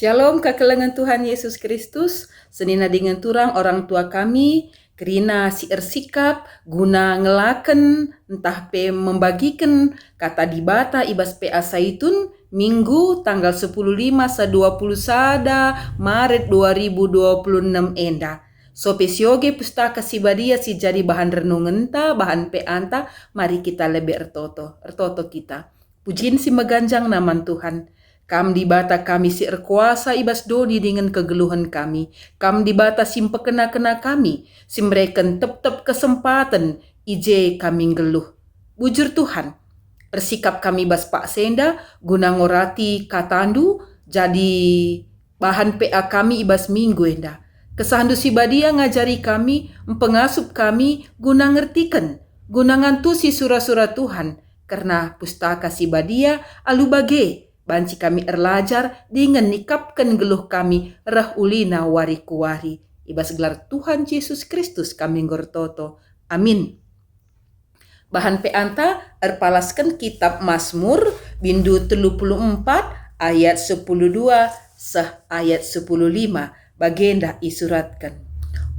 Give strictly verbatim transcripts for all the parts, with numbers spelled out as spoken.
Shalom, kekelengen Tuhan Yesus Kristus, senina dingen turang orang tua kami, kerina si ersikap guna ngelaken ntah pe membagiken Kata Dibata i bas P A Saitun, Minggu, tanggal sepuluh lima seh dua puluh sada Maret dua ribu dua puluh enem enda. Sope sioge Pustaka Si Badia si jadi bahan renungenta, bahan P A-nta, mari kita lebe ertoto. Ertoto kita. Pujin si meganjangna man Tuhan. Kam Dibata kami si erkuasa i bas doni dingen kegeluhen kami. Kam Dibata si mpekena-kena kami, si mereken tep-tep kesempaten i je kami nggeluh. Bujur Tuhan, ersikap kami bas paksa enda guna ngorati katandu, jadi bahan P A kami i bas minggu enda. KesahNdu si Badia ngajari kami, mpengasup kami guna ngertiken, guna ngantusi sura-sura Tuhan, kerna Pustaka Si Badia alu bage banci kami erlajar dingen nikapken nggeluh kami reh ulina wari ku wari. I bas gelar Tuhan Jesus Kristus kami enggo ertoto. Amin. Bahan P A-nta erpalasken Kitap Masmur, bindu telu puluh empat, ayat sepuluh dua seh ayat sepuluh lima, bagenda isuratken,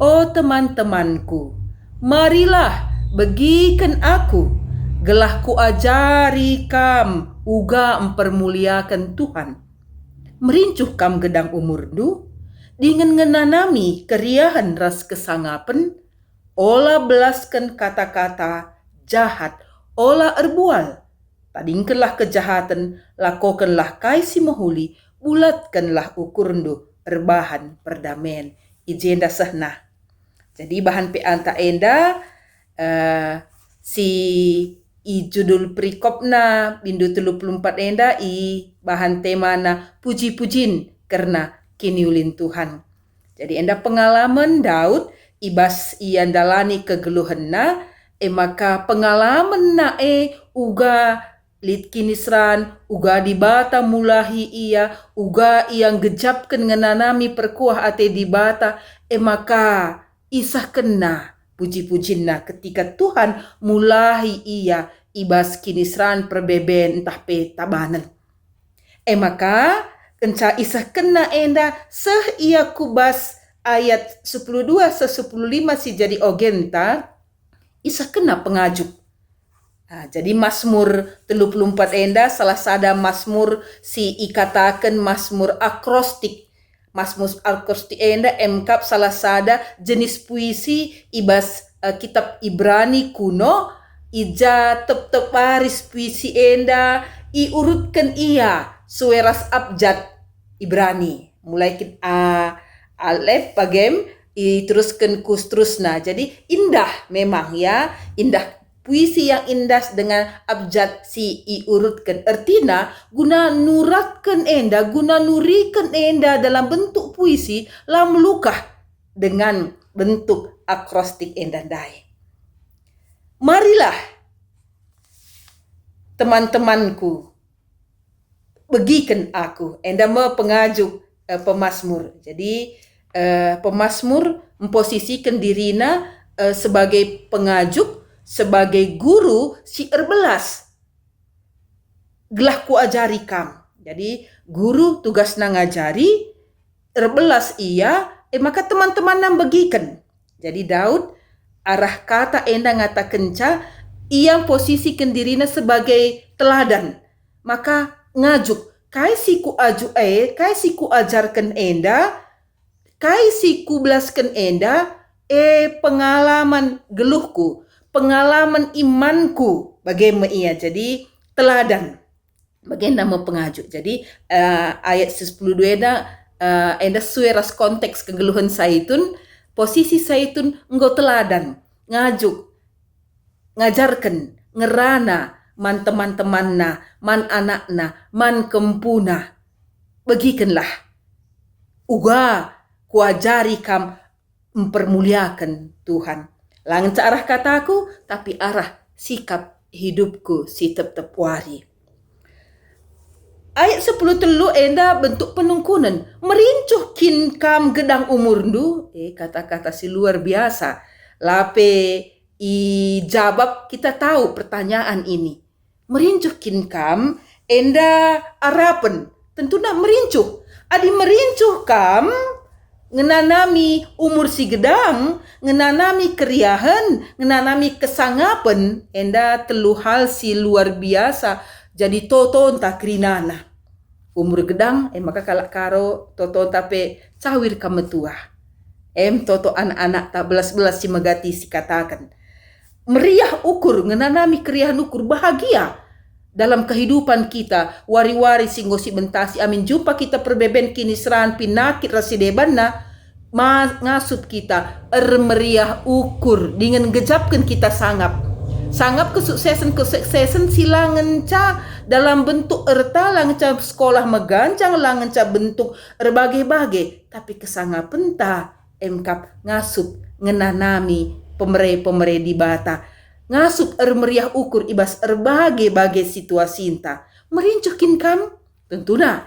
"O teman-temanku, marilah, begiken aku, gelah kuajari kam uga mpermuliaken Tuhan. Merincuh kam gedang umurndu, dingen ngenanami keriahen ras kesangapen, ola belasken kata-kata jahat, ola erbual. Tadingkenlah kejahaten, lakokenlah kai si mehuli, bulatkenlah ukurndu erbahan perdamen." I jenda sehna. Jadi bahan P A-nta enda, eh, si i judul perikopna bindu telu puluh empat enda i bahan temana puji-pujin kerna kiniulin Tuhan. Jadi enda pengalamen Daud i bas ia ndalani kegeluhenna, e maka pengalamenna e uga lit kiniseran, uga Dibata mulahi ia, uga ia nggejapken ngenanami perkuah ate Dibata, e maka isehkenna puji-pujinna ketika Tuhan mulahi ia i bas kiniseran, perbeben, ntah pe tabanen. E maka, kenca isehkenna enda seh ia ku bas ayat sepuluh dua seh sepuluh lima si jadi ogenta, isehkenna pengajuk. Nah, jadi Masmur telu puluh empat enda salah sada Masmur si ikataken Masmur akrostik. Masmur akrostik enda emkap salah sada jenis puisi i bas, eh, kitab Ibrani kuno, i ja tep-tep baris puisi enda iurutken ia sue ras abjad Ibrani. Mulai kit-, a, alef bagem iterusken ku seterusna. Jadi indah memang ya, indah puisi yang indah dengan abjad si iurutken. Ertina, guna nuratken enda, guna nuriken enda dalam bentuk puisi, la melukah dengan bentuk akrostik enda ndai. Marilah, teman-temanku, begiken aku, enda me pengajuk, eh, pemasmur. Jadi, eh, pemasmur memposisiken dirina, eh, sebagai pengajuk, sebagai guru si erbelas. Gelah kuajari kam. Jadi, guru tugasna ngajari, erbelas ia, e maka teman-temanna mbegiken. Jadi Daud arah kata enda ngatakenca ia mposisiken dirina sebagai teladan. Maka ngajuk, kai si kuajuk e, kai si kuajarken enda, kai si kubelasken enda, e pengalaman geluhku, pengalaman imanku, bage me ia. Jadi teladan. Bagenda me pengajuk. Jadi, eh, ayat sepuluh dua enda, eh, enda sue ras konteks kegeluhen Saitun, posisi Saitun enggo teladan, ngajuk, ngajarken, ngerana man teman-temanna, man anakna, man kempuna. Begikenlah, uga kuajari kam mpermuliaken Tuhan. La ngenca arah kataku, tapi arah sikap hidupku si tep-tep wari. Ayat sepuluh telu enda bentuk penungkunen. "Merincuh kin kam gedang umurndu?" Eh, kata-kata si luar biasa. Lape ijabap kita tahu pertanyaan ini. Merincuh kin kam enda arapen? Tentuna merincuh. Adi merincuh kam, ngenanami umur si gedang, ngenanami keriahen, ngenanami kesangapen, enda telu hal si luar biasa jadi totonta kerinana. Umur gedang, e maka kalak Karo totonta pe cawir kam metuah. Em toto anak-anakta belas-belas si megati si kataken, meriah ukur, ngenanami keriahen ukur, bahagia dalam kehidupan kita, wari-wari si enggo sibentasi amin jumpa kita perbeben kiniseran, pinakit ras si debanna, ma-, ngasup kita ermeriah ukur dingen gejapken kita sangap. Sangap kesuksesan-kesuksesan si la ngenca dalam bentuk erta, la ngenca sekolah meganjang, la ngenca bentuk erbage-bage, tapi kesangapenta emkap ngasup ngenanami pemere-pemere Dibata, ngasup ermeriah ukur i bas erbage-bage situasinta. Merincuh kin kam? Tentuna.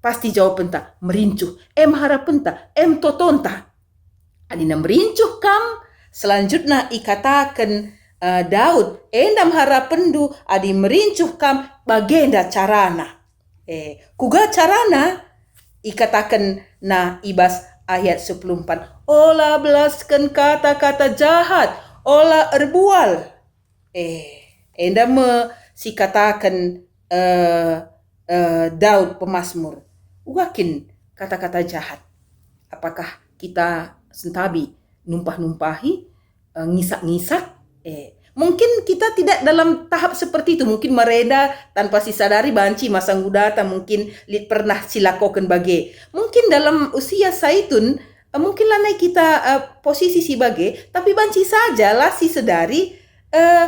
Pasti jawabenta merincuh, em harapenta, em totonta. Adina merincuh kam, selanjutna ikataken, eh, Daud, enda me harapenndu, adi merincuh kam, bagenda carana. Eh, kuga carana? Ikatakenna i bas ayat sepuluh empat, "Ola belasken kata-kata jahat, ola erbual." Eh, enda me sikataken, eh, eh, Daud pemasmur. Uga kin kata-kata jahat? Apakah kita sentabi numpah-numpahi, eh, ngisak-ngisak? Eh, mungkin kita tidak dalam tahap seperti itu. Mungkin merenda tanpa sisadari banci masa ngudata mungkin lit pernah silakoken bage. Mungkin dalam usia saitun, eh, mungkin lanai kita, eh, posisi si bage, tapi banci saja la sisadari, eh,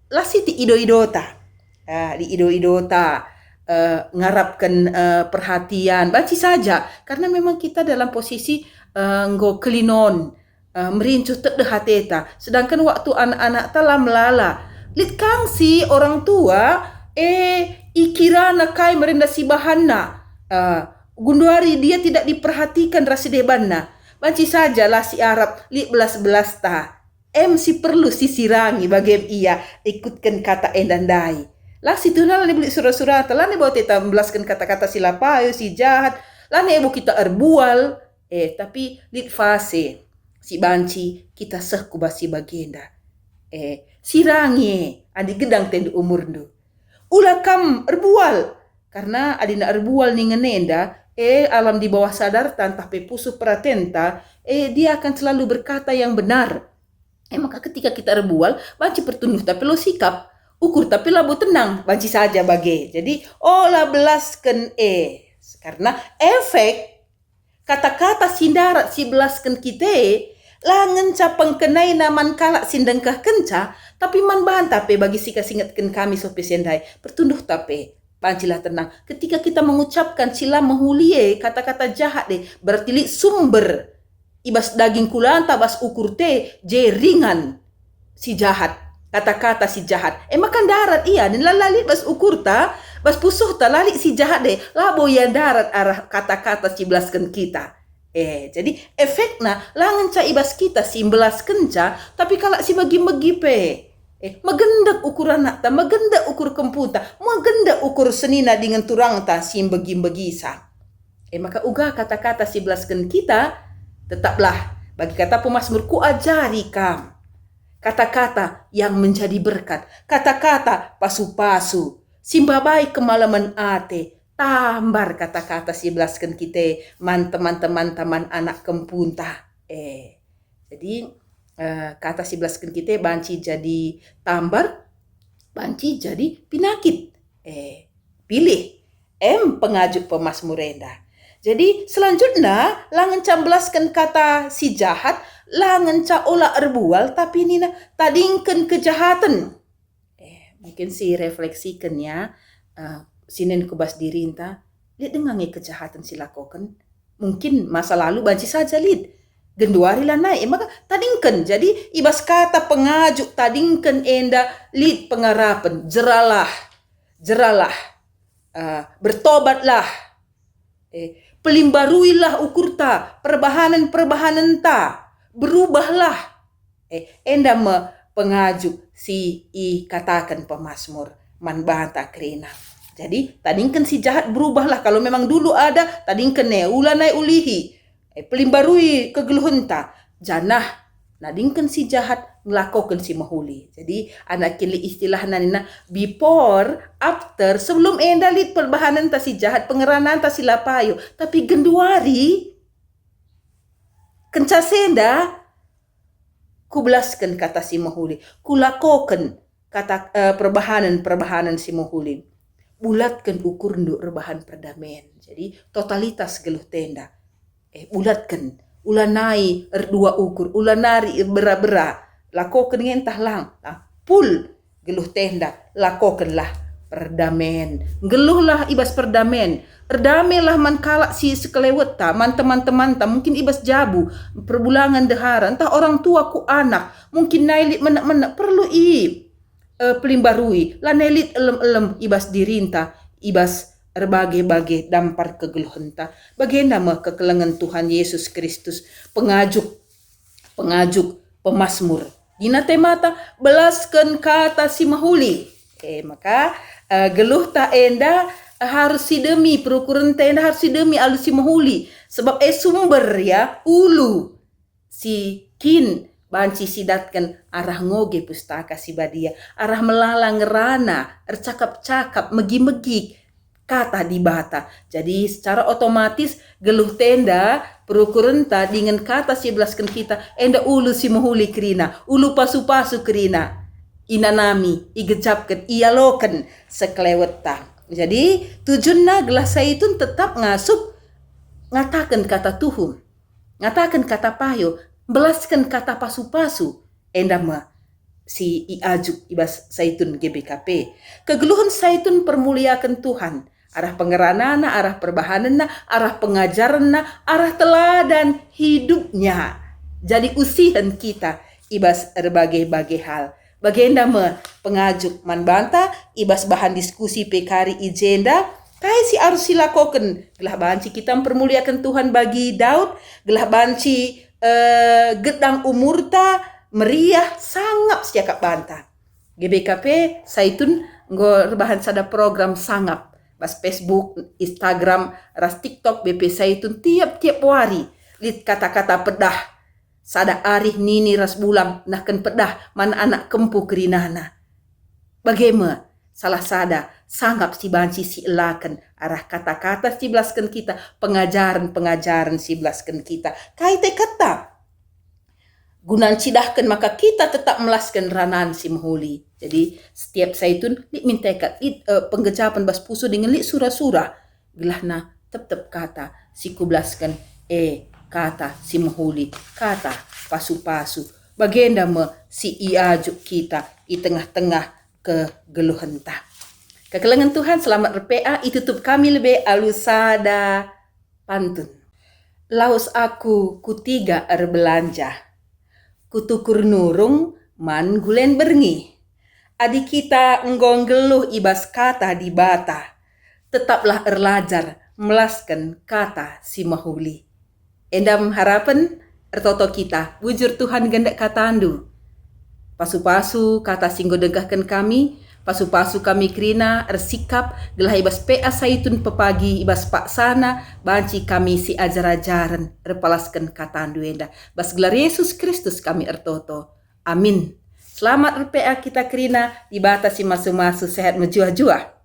la sitik ido-idota. Eh, di ido-idota, eh, ngarapken, eh, perhatian, banci saja. Karena memang kita dalam posisi, eh, enggo kelinon, eh, merincuh tedeh ateta. Sedangkan waktu anak-anakta la melala. Lit kang si orang tua, eh, ikirana kai merenda sibahanna. Eh, genduari dia tidak diperhatikan ras si debanna. Banci saja la siarap lit belas-belasta. Em si perlu sisirangi bagem ia ikutken kata enda ndai. La situhuna la nibelit sura-surata, la nibawa teta mbelasken kata-kata si la payo, si jahat, la niebo kita erbual. Eh, tapi lit fase si banci kita seh ku bas si bagenda. Eh, sirangi e, adi gedang tendu umurndu. Ula kam erbual, karena adina erbual ningen enda, eh, alam di bawah sadarta ntah pe pusuh peratenta, eh, dia akan selalu berkata yang benar. Eh, maka ketika kita erbual, banci pertunduhta pe lau sikap, ukurta pe labo tenang, banci saja bage. Jadi, ola belasken e. Karena efek kata-kata si ndarat si belasken kita e, la ngenca pengkenaina man kalak si ndengkehkenca, tapi man banta pe bagi si kasingetken kami soh pe si ndai, pertunduhta pe. Bancilah tenang. Ketika kita mengucapkan si la mehuli e, kata-kata jahat e, berarti lit sumber i bas daging kulanta, bas ukurta e, je ringan si jahat, kata-kata si jahat. E maka ndarat ia, nin la, la lit bas ukurta, bas pusuhta, la lit si jahat e, labo ia ndarat arah kata-kata si belasken kita. Eh, jadi efekna la ngenca i bas kita si mbelaskenca, tapi kalak si megi-megi pe. Eh, megendek ukur anakta, megendek ukur kempunta, megendek ukur senina dingen turangta si mbegi-mbegisa. Eh, maka uga kata-kata si belasken kita, tetaplah bagi kata pemasmur, "Kuajari kam kata-kata yang menjadi berkat, kata-kata pasu-pasu, si mbabai kemalemen ate, tambar kata-kata si belasken kita man teman-temanta, man anak kempunta." Eh, jadi, eh, kata si belasken kita banci jadi tambar, banci jadi pinakit. Eh, pilih em pengajuk pemasmur enda. Jadi, selanjutna, la ngenca mbelasken kata si jahat, la ngenca ola erbual, tapi nina, "Tadingken kejahaten." Eh, mungkin si refleksiken ya, eh, sinen ku bas dirinta, lit denga nge kejahaten si lakoken? Mungkin masa lalu banci saja lit. Genduari lanai, e maka tadingken. Jadi, i bas kata pengajuk tadingken enda lit pengarapen, jeralah, jeralah, eh, bertobatlah, eh, pelimbaruilah ukurta, perbahanen-perbahanenta, berubahlah. Eh, enda me pengajuk si ikataken pemasmur man banta kerina. Jadi, tadingken si jahat berubahlah. Kalau memang dulu ada, tadingken e, ulanai ulihi. Eh, pelimbarui kegeluhenta. Janah, nadingken si jahat ngelakoken si mehuli. Jadi, anak kin lit istilahna nina, before, after, sebelum enda lit perbahanenta si jahat, pengerananta si la payo. Tapi genduari, kenca senda, kubelasken kata si mehuli, kulakoken kata, eh, perbahanen-perbahanen si mehuli. Bulatken ukurndu erbahan perdamen. Jadi, totalitas geluh tenda. Eh, bulatken. Ulanai erdua ukur, ulanari erbera-bera. Lakoken nge ntah lang. Nah, pul geluh tenda, lakokenlah perdamen. Nggeluhlah i bas perdamen. Erdamelah man kalak si sekelewetta, man teman-temanta, mungkin i bas jabu, perbulangen, ndehara, ntah orang tua ku anak, mungkin nai lit menek-menek, perlu i, eh, pelimbarui, lanai lit elem-elem i bas dirinta, i bas erbage-bage dampar kegeluhenta. Bagenda me kekelengen Tuhan Yesus Kristus, pengajuk, pengajuk, pemasmur. Nina temata, belasken kata si mehuli. E, maka, eh, geluhta enda, eh, harus sidemi, perukurenta enda harus sidemi alu si mehuli. Sebab e sumber, ya, ulu si kin banci sidatken arah ngoge Pustaka Si Badia, arah melala ngerana, ercakap-cakap, megi-megi kata Dibata. Jadi, secara otomatis geluh tenda, perukurenta dingen kata si belasken kita enda ulu si mehuli kerina, ulu pasu-pasu kerina, inanami, igejapken, ialoken sekelewetta. Jadi, tujunna gelah Saitun tetap ngasup ngataken kata tuhu, ngataken kata payo, mbelasken kata pasu-pasu, enda me si iajuk i bas Saitun G B K P. Kegeluhen Saitun permuliaken Tuhan, arah pengeranana, arah perbahanenna, arah pengajarenna, arah teladan hidupnya. Jadi usihen kita i bas erbage-bage hal. Bagenda me pengajuk man banta i bas bahan diskusi pe kari i jenda, kai si arus silakoken gelah banci kita mpermuliaken Tuhan bagi Daud, gelah banci, eh, gedang umurta, meriah, sangap siakap banta. G B K P Saitun enggo erbahan sada program sangap bas Facebook, Instagram, ras TikTok B P Saitun tiap-tiap wari. Lit kata-kata pedah. Sada arih nini ras bulang nahken pedah man anak kempu kerinana. Bage me, salah sada sangap si banci sielaken arah kata-kata si belasken kita, pengajaren-pengajaren si belasken kita. Kai tekadta? Guna ncidahken maka kita tetap melasken ranan si mehuli. Jadi, setiap Saitun lit min tekad, lit, eh, penggejapen bas pusuh dingen lit sura-sura. Gelahna tep-tep kata si kubelasken, e, kata si mehuli, kata pasu-pasu. Bagenda me si iajuk kita i tengah-tengah kegeluhenta. Kekelengen Tuhan, selamat erPA, itutup kami lebe alu sada pantun. Lawes aku ku Tiga erbelanja, ku tukur nurung man gulen berngi. Adi kita enggo nggeluh i bas kata Dibata, tetaplah erlajar melasken kata si mehuli. Enda me harapen ertoto kita, bujur Tuhan gendek katandu. Pasu-pasu kata si enggo dengkehken kami, pasu-pasu kami kerina ersikap, gelah i bas PA Saitun pepagi i bas paksana banci kami siajar-ajaren erpalasken katandu enda. Bas gelar Yesus Kristus kami ertoto. Amin. Selamat erPA kita kerina, Dibata si masu-masu sehat mejuah-juah.